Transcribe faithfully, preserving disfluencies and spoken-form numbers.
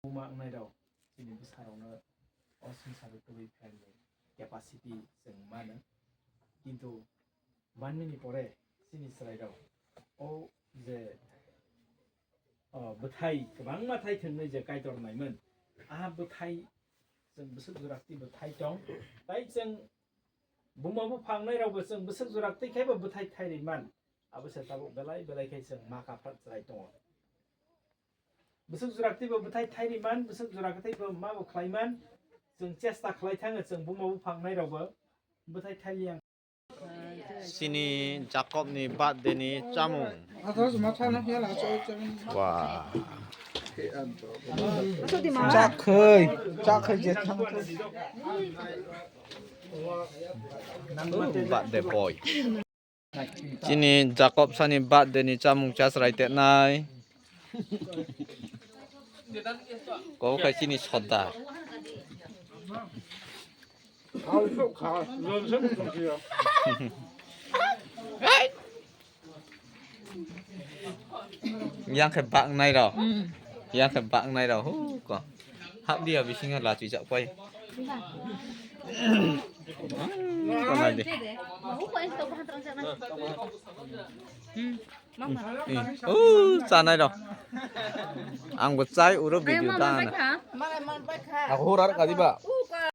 Buma wngnai rok chini bwsarokno o swngcharo tubui pherni capacity chwng mano. Kintu manmini pore chini chwrairok o je, o, bwthai kwbangma thai thwngnai je Kaitor naimon, a bwthai chwng bwswk jora twi bwthai tong. Tai chwng buma bupha wngnai rokbo chwng bwswk jora twi khaibo bwthai thai ri man. Abo se tabuk belai belai khai chwng ma kaphar chwrai tongo. Bwswk jora twibo bwthai thai ri man, bwswk jora kwthai bo ma bo khlai man. Chwng chesta khlai thango, chwng buma bupha wngnai rokbo bwthai thai liya. Chini Jacob ni birthday ni chamung. Wah. Chakhai, chakhai je thang. Birthday boy. Chini Jacob sani birthday ni chamung chachrai tenai. Kok khai chini sodar. Yang khe bak nai rok. Yang khe bak nai rok. Hu ko. Hap dia bisingo la chuijak pai. Ko nai di. Oh, chanai rok. Ang bo chai uro video ta na. Aku hurar kadi ba.